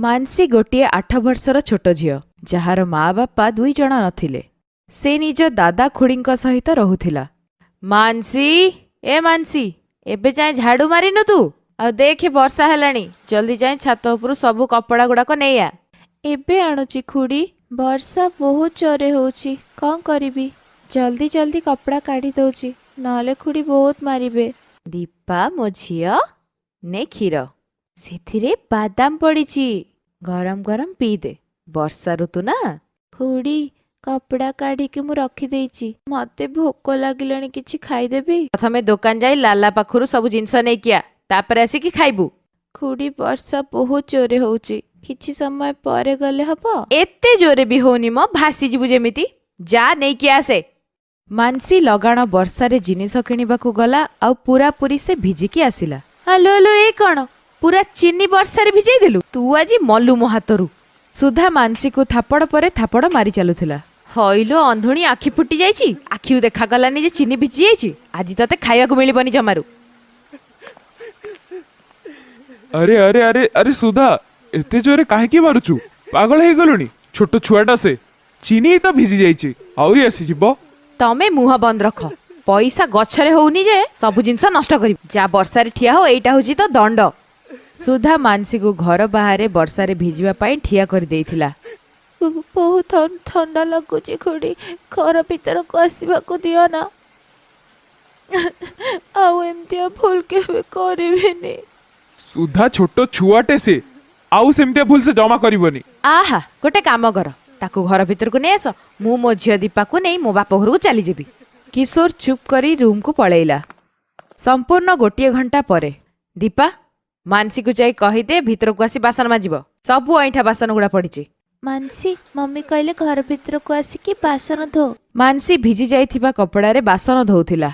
ମାନସୀ ଗୋଟିଏ 8 ବର୍ଷର ଛୋଟ ଝିଅ, ଯାହାର ମା ବାପା ଦୁଇ ଜଣ ନଥିଲେ। ସେ ନିଜ ଦାଦା ଖୁଡ଼ିଙ୍କ ସହିତ ରହୁଥିଲା। ମାନସୀ, ଏ ମାନସୀ, ଏବେ ଯାଏଁ ଝାଡୁ ମାରିନୁ ତୁ? ଆଉ ଦେଖେ ବର୍ଷା ହେଲାଣି, ଜଲ୍ଦି ଯାଇ ଛାତ ଉପରୁ ସବୁ କପଡ଼ା ଗୁଡ଼ାକ ନେଇଆ। ଏବେ ଆଣୁଛି ଖୁଡ଼ି। ବର୍ଷା ବହୁତ ଜୋରେ ହେଉଛି, କ'ଣ କରିବି? ଜଲ୍ଦି ଜଲ୍ଦି କପଡ଼ା କାଢ଼ି ଦଉଛି, ନହେଲେ ଖୁଡ଼ି ବହୁତ ମାରିବେ। ଦୀପା, ମୋ ଝିଅ, ନେ କ୍ଷୀର, ସେଥିରେ ବାଦାମ ପଡ଼ିଛି, ଗରମ ଗରମ ପିଇଦେ, ବର୍ଷା ଋତୁ ନା। ଖୁଡ଼ି, କପଡ଼ା କାଢ଼ିକି ମୁଁ ରଖିଦେଇଛି, ମତେ ଭୋକ ଲାଗିଲାଣି, କିଛି ଖାଇଦେବି? ପ୍ରଥମେ ଦୋକାନ ଯାଇ ଲାଲା ପାଖରୁ ସବୁ ଜିନିଷ ନେଇକି ଆ, ତାପରେ ଆସିକି ଖାଇବୁ। ଖୁଡ଼ି, ବର୍ଷା ବହୁତ ଜୋରେ ହଉଛି, କିଛି ସମୟ ପରେ ଗଲେ ହବ? ଏତେ ଜୋରେ ବି ହଉନି ମ, ଭାସିଯିବୁ ଯେମିତି, ଯା ନେଇକି ଆସେ। ମାନସୀ ଲଗାଣ ବର୍ଷାରେ ଜିନିଷ କିଣିବାକୁ ଗଲା ଆଉ ପୁରାପୁରି ସେ ଭିଜିକି ଆସିଲା। ଆଲୋ ଆଲୋ, ଏ କଣ? ପୁରା ଚିନି ବର୍ଷାରେ ଭିଜେଇ ଦେଲୁ ତୁ? ଆଜି ମଲୁ ମୋ ହାତରୁ। ସୁଧା ମାନସୀକୁ ଥାପଡ଼ ପରେ ଥାପଡ଼ ମାରି ଚାଲୁଥିଲା। ହଇଲୋ ଅନ୍ଧୁଣୀ, ଆଖି ଫୁଟି ଯାଇଛି, ଆଖିକୁ ଦେଖାଗଲାନି ଯେ ଚିନି ଭିଜି ଯାଇଛି? ଆଜି ତତେ ଖାଇବାକୁ ମିଳିବନି ଜମାରୁ। ଆରେ ଆରେ ଆରେ ଆରେ ସୁଧା, ଏତେ ଜୋରେ କାହିଁକି ମାରୁଛୁ? ପାଗଳ ହେଇଗଲୁଣି? ଛୋଟ ଛୁଆଟା ସେ, ଚିନି ତ ଭିଜି ଯାଇଛି, ଆହୁରି ଆସିଯିବ। ତମେ ମୁହଁ ବନ୍ଦ ରଖ। ପଇସା ଗଛରେ ହଉନି ଯେ ସବୁ ଜିନିଷ ନଷ୍ଟ କରିବି। ଯା ବର୍ଷାରେ ଠିଆ ହୋ, ଏଇଟା ହଉଛି ତ ଦଣ୍ଡ। ସୁଧା ମାନସୀକୁ ଘର ବାହାରେ ବର୍ଷାରେ ଭିଜିବା ପାଇଁ ଠିଆ କରିଦେଇଥିଲା। ବହୁତ ଥଣ୍ଡା ଲାଗୁଛି ଖୁଡ଼ି, ଘର ଭିତରକୁ ଆସିବାକୁ ଦିଅ ନା। ଆଉ ଏମିତିଆ ଭୁଲ କେବେ କରିବିନି। ସୁଧା, ଛୋଟ ଛୁଆଟେ ସେ, ଆଉ ସେମିତିଆ ଭୁଲ ସେ ଜମା କରିବନି। ଆହା, ଗୋଟେ କାମ କର, ତାକୁ ଘର ଭିତରକୁ ନେଇ ଆସ, ମୁଁ ମୋ ଝିଅ ଦୀପାକୁ ନେଇ ମୋ ବାପ ଘରକୁ ଚାଲିଯିବି। କିଶୋର ଚୁପ୍ କରି ରୁମ୍କୁ ପଳେଇଲା। ସମ୍ପୂର୍ଣ୍ଣ 1 ଘଣ୍ଟା ପରେ, ଦୀପା, ମାନସୀକୁ ଯାଇ କହିଦେ ଭିତରକୁ ଆସି ବାସନ ମାଜିବ, ସବୁ ଅଇଁଠା ବାସନ ଗୁଡ଼ା ପଡ଼ିଛି। ମାନସୀ, ମମି କହିଲେ ଘର ଭିତରକୁ ଆସିକି ବାସନ ଧୋ। ମାନସୀ ଭିଜି ଯାଇଥିବା କପଡ଼ାରେ ବାସନ ଧୋଉଥିଲା।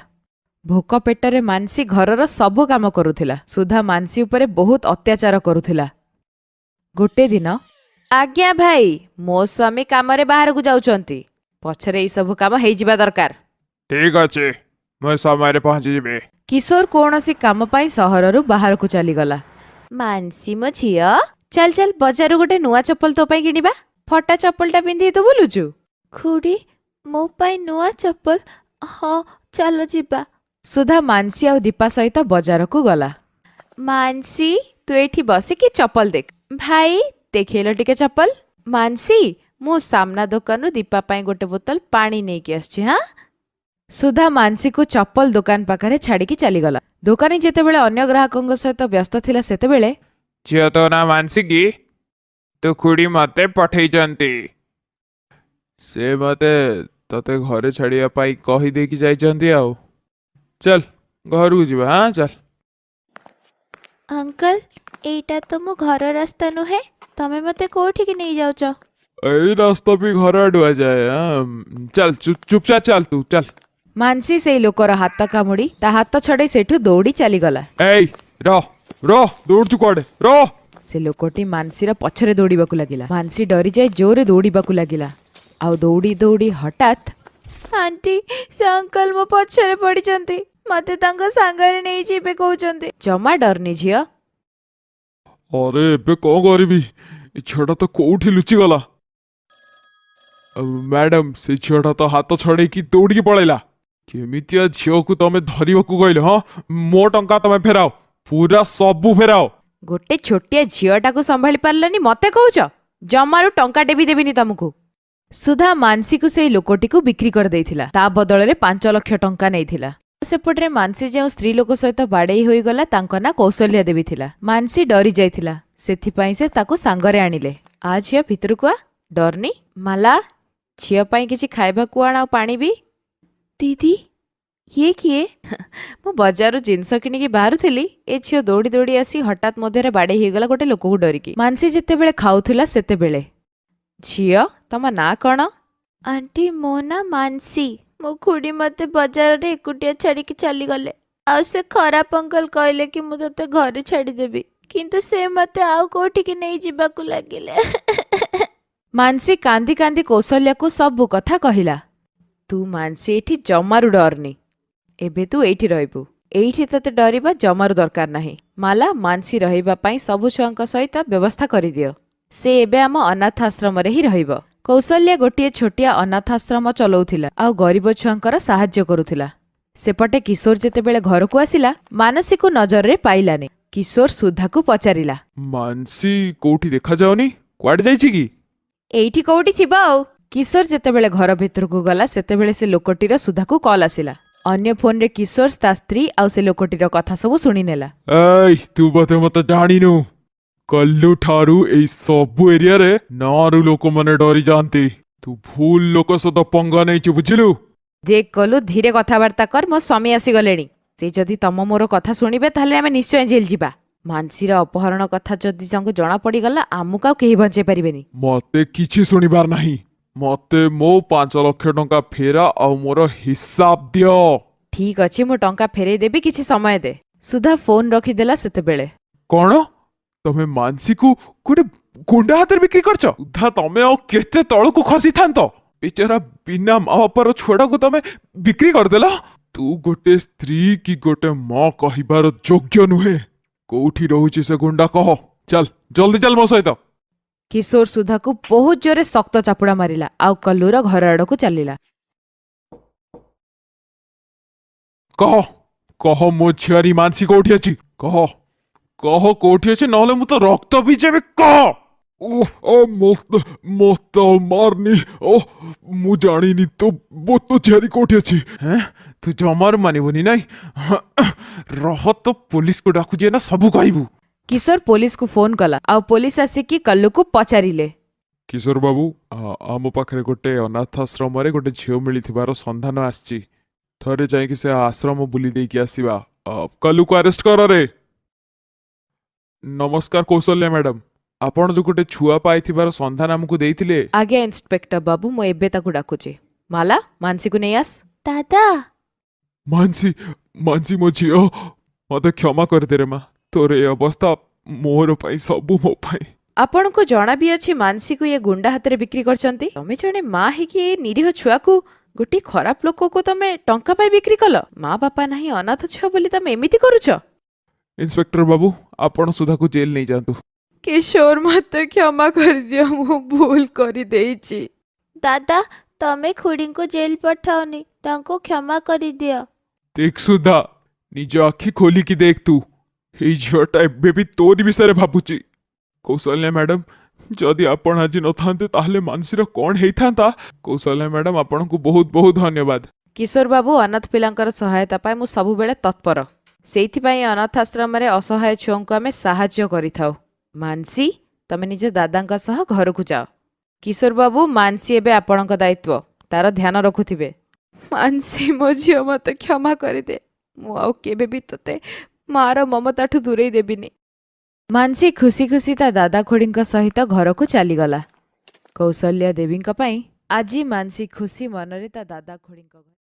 ଭୋକ ପେଟରେ ମାନସୀ ଘରର ସବୁ କାମ କରୁଥିଲା। ସୁଧା ମାନସୀ ଉପରେ ବହୁତ ଅତ୍ୟାଚାର କରୁଥିଲା। ଗୋଟେ ଦିନ, ଆଜ୍ଞା ଭାଇ, ମୋ ସ୍ୱାମୀ କାମରେ ବାହାରକୁ ଯାଉଛନ୍ତି, ପଛରେ ଏଇ ସବୁ କାମ ହେଇଯିବା ଦରକାର। ଠିକ ଅଛି, ମୁଁ ସମୟରେ ପହଞ୍ଚିଯିବି। କିଶୋର କୌଣସି କାମ ପାଇଁ ସହରରୁ ବାହାରକୁ ଚାଲିଗଲା। ମାନସୀ, ମୋ ଝିଅ, ଚାଲ ଚାଲ, ବଜାରରୁ ଗୋଟେ ନୂଆ ଚପଲ ତୋ ପାଇଁ କିଣିବା, ଫଟା ଚପଲଟା ପିନ୍ଧି ତୁ ବୁଲୁଛୁ। ଖୁଡ଼ି, ମୋ ପାଇଁ ନୂଆ ଚପଲ? ହଁ, ଚାଲ ଯିବା। ସୁଧା ମାନସୀ ଆଉ ଦୀପା ସହିତ ବଜାରକୁ ଗଲା। ମାନସୀ, ତୁ ଏଇଠି ବସିକି ଚପଲ ଦେଖ। ଭାଇ, ଦେଖେଇଲ ଟିକେ ଚପଲ। ମାନସୀ, ମୁଁ ସାମ୍ନା ଦୋକାନରୁ ଦୀପା ପାଇଁ ଗୋଟେ ବୋତଲ ପାଣି ନେଇକି ଆସୁଛି। ହଁ। ସୁଧା ମାନସୀକୁ ଚପଲ ଦୋକାନ ପାଖରେ ଛାଡ଼ିକି ଚାଲିଗଲା। ଦୋକାନୀ ଯେତେବେଳେ ଅନ୍ୟ ଗ୍ରାହକଙ୍କ ସହିତ ବ୍ୟସ୍ତ ଥିଲା, ସେତେବେଳେ, ଝିଅ, ତୋ ନାଁ ମାନସୀ କି? ତୋ ଖୁଡ଼ି ମତେ ପଠେଇଛନ୍ତି, ସେ ମତେ ତତେ ଘରେ ଛାଡ଼ିବା ପାଇଁ କହିଦେଇକି ଯାଇଛନ୍ତି। ଆଉ ଚାଲ ଘରକୁ ଯିବା। ହଁ, ଚାଲ। ଅଙ୍କଲ, ଏଇଟା ତ ମୋ ଘର ରାସ୍ତା ନୁହେଁ, ତମେ ମତେ କୋଉଠିକି ନେଇଯାଉଛ? ଏଇ ରାସ୍ତା ବି ଘର ଆଡୁଆ ଯାଏ। ହଁ, ଚାଲ, ଚୁପଚାପ ଚାଲ ତୁ, ଚାଲ। ମାନସୀ ସେଇ ଲୋକର ହାତ କାମୁଡ଼ି ତା ହାତ ଛଡ଼େଇ ସେଇଠୁ ଦୌଡ଼ି ଚାଲିଗଲା। ଏଇ, ରହ ରହ, ଦୌଡୁଛୁ କୁଆଡେ? ରହ। ସେ ଲୋକଟି ମାନସୀର ପଛରେ ଦୌଡ଼ିବାକୁ ଲାଗିଲା। ମାନସୀ ଡରିଯାଇ ଜୋରେ ଦୌଡ଼ିବାକୁ ଲାଗିଲା ଆଉ ଦୌଡ଼ି ଦୌଡ଼ି ହଠାତ୍, ଆଣ୍ଟି, ସେ ଅଙ୍କଲ ମୋ ପଛରେ ପଡ଼ିଛନ୍ତି, ମତେ ତାଙ୍କ ସାଙ୍ଗରେ ନେଇଯିବେ କହୁଛନ୍ତି। ଜମା ଡରନି ଝିଅ। ଆରେ, ଏବେ କଣ କରିବି? ଏ ଝିଅଟା ତ କୋଉଠି ଲୁଚିଗଲା। ମ୍ୟାଡାମ, ସେ ଝିଅଟା ତ ହାତ ଛଡେଇକି ଦୌଡ଼ିକି ପଳେଇଲା। କେମିତିଆ ଝିଅକୁ ତମେ ଧରିବାକୁ କହିଲ? ହଁ, ମୋ ଟଙ୍କା ତମେ ଫେରାଅ, ପୁରା ସବୁ ଫେରାଅ। ଗୋଟେ ଛୋଟିଆ ଝିଅଟାକୁ ସମ୍ଭାଳି ପାରିଲନି, ମତେ କହୁଛ? ଜମାରୁ ଟଙ୍କାଟେ ବି ଦେବିନି ତମକୁ। ସୁଧା ମାନସୀକୁ ସେଇ ଲୋକଟିକୁ ବିକ୍ରି କରିଦେଇଥିଲା, ତା ବଦଳରେ 5 ଲକ୍ଷ ଟଙ୍କା ନେଇଥିଲା। ସେପଟରେ ମାନସୀ ଯେଉଁ ସ୍ତ୍ରୀ ଲୋକ ସହିତ ବାଡ଼େଇ ହୋଇଗଲା, ତାଙ୍କ ନାଁ କୌଶଲ୍ୟା ଦେବୀ ଥିଲା। ମାନସୀ ଡରି ଯାଇଥିଲା, ସେଥିପାଇଁ ସେ ତାକୁ ସାଙ୍ଗରେ ଆଣିଲେ। ଆ ଝିଅ, ଭିତରକୁ ଆ, ଡରନି। ମାଲା, ଝିଅ ପାଇଁ କିଛି ଖାଇବାକୁ ଆଣ ଆଉ ପାଣି ବି। ଦିଦି, ଇଏ କିଏ? ମୁଁ ବଜାରରୁ ଜିନିଷ କିଣିକି ବାହାରୁଥିଲି, ଏ ଝିଅ ଦୌଡ଼ି ଦୌଡ଼ି ଆସି ହଠାତ୍ ମଧ୍ୟରେ ବାଡ଼େଇ ହେଇଗଲା ଗୋଟେ ଲୋକକୁ ଡରିକି। ମାନସୀ ଯେତେବେଳେ ଖାଉଥିଲା ସେତେବେଳେ, ଝିଅ, ତମ ନାଁ କଣ? ଆଣ୍ଟି, ମୋ ନାଁ ମାନସୀ। ମୋ ଖୁଡ଼ି ମତେ ବଜାରରେ ଏକୁଟିଆ ଛାଡ଼ିକି ଚାଲିଗଲେ, ଆଉ ସେ ଖରାପ ଅଙ୍କଲ କହିଲେ କି ମୁଁ ତତେ ଘରେ ଛାଡ଼ିଦେବି, କିନ୍ତୁ ସେ ମତେ ଆଉ କୋଉଠିକି ନେଇଯିବାକୁ ଲାଗିଲେ। ମାନସୀ କାନ୍ଦି କାନ୍ଦି କୌଶଲ୍ୟାକୁ ସବୁ କଥା କହିଲା। ତୁ ମାନସୀ ଏଇଠି ଜମାରୁ ଡରନି, ଏବେ ତୁ ଏଇଠି ରହିବୁ, ଏଇଠି ତତେ ଡରିବା ଜମାରୁ ଦରକାର ନାହିଁ। ମାଲା, ମାନସୀ ରହିବା ପାଇଁ ସବୁ ଛୁଆଙ୍କ ସହିତ ବ୍ୟବସ୍ଥା କରିଦିଅ। ସେ ଏବେ ଆମ ଅନାଥାଶ୍ରମରେ ହିଁ ରହିବ। କୌଶଲ୍ୟା ଗୋଟିଏ ଛୋଟିଆ ଅନାଥାଶ୍ରମ ଚଲଉଥିଲା ଆଉ ଗରିବ ଛୁଆଙ୍କର ସାହାଯ୍ୟ କରୁଥିଲା। ସେପଟେ କିଶୋର ଯେତେବେଳେ ଘରକୁ ଆସିଲା, ମାନସୀକୁ ନଜରରେ ପାଇଲାନି। କିଶୋର ସୁଧାକୁ ପଚାରିଲା, ମାନସୀ କୋଉଠି ଦେଖାଯାଉନି, କୁଆଡେ ଯାଇଛି କି? ଏଇଠି କୋଉଠି ଥିବ ଆଉ। କିଶୋର ଯେତେବେଳେ ଘର ଭିତରକୁ ଗଲା, ସେତେବେଳେ ସେ ଲୋକଟିର ସୁଧାକୁ କଲ୍ ଆସିଲା। ଅନ୍ୟ ଫୋନରେ କିଶୋର ତା ସ୍ତ୍ରୀ ଆଉ ସେ ଲୋକଟିର କଥା ସବୁ ଶୁଣିନେଲା। ଏଇ, ତୁ ବୋଧେ ମତେ ଜାଣିନୁ। କଲ୍ଲୁ ଠାରୁ ଏଇ ସବୁ ଏରିଆରେ ନାଁରୁ ଲୋକମାନେ ଡରି ଯାଆନ୍ତି। ତୁ ଭୁଲ ଲୋକ ସହିତ ପଙ୍ଗା ନେଇଛୁ, ବୁଝିଲୁ? ଦେଖ କଲୁ, ଧୀରେ କଥାବାର୍ତ୍ତା କର। ମୋ ସ୍ୱାମୀ ଆସିଗଲେଣି। ସେ ଯଦି ତମ ମୋର କଥା ଶୁଣିବେ, ତାହେଲେ ଆମେ ନିଶ୍ଚୟ ଜେଲ୍ ଯିବା। ମାନସୀର ଅପହରଣ କଥା ଯଦି ତାଙ୍କୁ ଜଣା ପଡ଼ିଗଲା, ଆମକୁ ଆଉ କେହି ବଞ୍ଚେଇ ପାରିବେନି। ମତେ କିଛି ଶୁଣିବାର ନାହିଁ। ମତେ ମୋ 5 ଲକ୍ଷ ଟଙ୍କା ଫେରା ଆଉ ମୋର ହିସାବ ଦିଅ। ଠିକ ଅଛି, ମୁଁ ଟଙ୍କା ଫେରେଇ ଦେବି, କିଛି ସମୟ ଦେ। ସୁଧା ଫୋନ ରଖିଦେଲା ସେତେବେଳେ। କଣ, ତମେ ମାନସୀକୁ ଗୋଟେ ଗୁଣ୍ଡା ହାତରେ ବିକ୍ରି କରିଛ? ସୁଧା, ତମେ ଆଉ କେତେ ତଳକୁ ଖସିଥାନ୍ତ? ବିଚାରା ବିନା ମା ବାପାର ଛୁଆଟାକୁ ତମେ ବିକ୍ରି କରିଦେଲ। ତୁ ଗୋଟେ ସ୍ତ୍ରୀ କି ଗୋଟେ ମା କହିବାର ଯୋଗ୍ୟ ନୁହେଁ। କୋଉଠି ରହୁଛି ସେ ଗୁଣ୍ଡା କହ। ଚାଲ, ଜଲ୍ଦି ଚାଲ ମୋ ସହିତ। କିଶୋର ସୁଧାକୁ ବହୁତ ଜୋରେ ଶକ୍ତ ଚାପୁଡ଼ା ମାରିଲା ଆଉ କଲ୍ଲୁର ଘର ଆଡ଼କୁ ଚାଲିଲା। କହ, କହ, ମୋ ଝିଆରୀ ମାନସୀ କୋଉଠି ଅଛି? କହ, କହ କୋଉଠି ଅଛି, ନହେଲେ ମୁଁ ତ ରକ୍ତ ପିଇଯିବି। କହ। ଓ ଓ, ମତେ ମତେ ଆଉ ମାରନି। ଓ, ମୁଁ ଜାଣିନି ତୋ ତୋ ଝିଆରୀ କୋଉଠି ଅଛି। ହେଁ, ତୁ ଜମାରୁ ମାନିବୁନି ନାଇଁ? ରହ, ତ ପୋଲିସକୁ ଡାକୁଛି ନା, ସବୁ କହିବୁ। କିଶୋର ପୋଲିସକୁ ଫୋନ କଲା ଆଉ ପୋଲିସ ଆସିକି କଲ୍ଲୁକୁ ପଚାରିଲେ। କିଶୋର ବାବୁ, ଆମ ପାଖରେ ଗୋଟେ ଅନାଥାଶ୍ରମରେ ଗୋଟେ ଝିଅ ମିଳିଥିବାର ସନ୍ଧାନ ଆସିଛି। ଥରେ ଯାଇକି ସେ ଆଶ୍ରମ ବୁଲି ଦେଇକି ଆସିବା। କଲ୍ଲୁକୁ ଆରେଷ୍ଟ କର ରେ। ନମସ୍କାର କୌଶଲ୍ୟା ମ୍ୟାଡାମ, ଆପଣ ଯୋଉ ଗୋଟେ ଛୁଆ ପାଇଥିବାର ସନ୍ଧାନ ଆମକୁ ଦେଇଥିଲେ। ଆଜ୍ଞା ଇନ୍ସପେକ୍ଟର ବାବୁ, ମୁଁ ଏବେ ତାକୁ ଡାକୁଛି। ମାଲା, ମାନସୀକୁ ନେଇ ଆସ। ଦାଦା। ମାନସୀ, ମାନସୀ, ମୋ ଝିଅ, ମତେ କ୍ଷମା କରିଦେ ରେ ମା। ତୋର ଏ ଅବସ୍ଥା ମୋର ପାଇଁ, ସବୁ ମୋ ପାଇଁ। ଆପଣଙ୍କୁ ଜଣା ବି ଅଛି ମାନସୀକୁ ଇଏ ଗୁଣ୍ଡା ହାତରେ ବିକ୍ରି କରିଛନ୍ତି? ତମେ ଜଣେ ମା ହେଇକି ଏ ନିରୀହ ଛୁଆକୁ ଗୋଟିଏ ଖରାପ ଲୋକକୁ ତମେ ଟଙ୍କା ପାଇଁ ବିକ୍ରି କଲ। ମା ବାପା ନାହିଁ, ଅନାଥ ଛୁଆ ବୋଲି ତମେ ଏମିତି କରୁଛ? ଇନ୍ସପେକ୍ଟର ବାବୁ, ଆପଣ ସୁଧାକୁ ଜେଲ୍ ନେଇଯାଆନ୍ତୁ। କିଶୋର, ମତେ କ୍ଷମା କରିଦିଅ, ମୁଁ ଭୁଲ କରିଦେଇଛି। ଦାଦା, ତମେ ଖୁଡ଼ିଙ୍କୁ ଜେଲ୍ ପଠାଅନି, ତାଙ୍କୁ କ୍ଷମା କରିଦିଅ। ଦେଖ ସୁଧା, ନିଜ ଆଖି ଖୋଲିକି ଦେଖ ତୁ, ଏଇ ଝିଅଟା ଏବେ ବି ତୋରି ବିଷୟରେ ଭାବୁଛି। କୌଶଲ୍ୟା ମ୍ୟାଡାମ, ଯଦି ଆପଣ ଆଜି ନଥାନ୍ତେ, ତାହେଲେ ମାନସୀର କ'ଣ ହେଇଥାନ୍ତା? କୌଶଲ୍ୟା ମ୍ୟାଡାମ, ଆପଣଙ୍କୁ ବହୁତ ବହୁତ ଧନ୍ୟବାଦ। କିଶୋର ବାବୁ, ଅନାଥ ପିଲାଙ୍କର ସହାୟତା ପାଇଁ ମୁଁ ସବୁବେଳେ ତତ୍ପର। ସେଇଥିପାଇଁ ଅନାଥାଶ୍ରମରେ ଅସହାୟ ଛୁଆଙ୍କୁ ଆମେ ସାହାଯ୍ୟ କରିଥାଉ। ମାନସୀ, ତମେ ନିଜ ଦାଦାଙ୍କ ସହ ଘରକୁ ଯାଅ। କିଶୋର ବାବୁ, ମାନସୀ ଏବେ ଆପଣଙ୍କ ଦାୟିତ୍ୱ, ତାର ଧ୍ୟାନ ରଖୁଥିବେ। ମାନସୀ, ମୋ ଝିଅ, ମତେ କ୍ଷମା କରିଦେ। ମୁଁ ଆଉ କେବେ ବି ତୋତେ ମାର ମମତାଠୁ ଦୂରେଇ ଦେବିନି। ମାନସୀ ଖୁସି ଖୁସି ତା ଦାଦା ଖୁଡ଼ିଙ୍କ ସହିତ ଘରକୁ ଚାଲିଗଲା। କୌଶଲ୍ୟା ଦେବୀଙ୍କ ପାଇଁ ଆଜି ମାନସୀ ଖୁସି ମନରେ ତା ଦାଦା ଖୁଡ଼ିଙ୍କ ଘରେ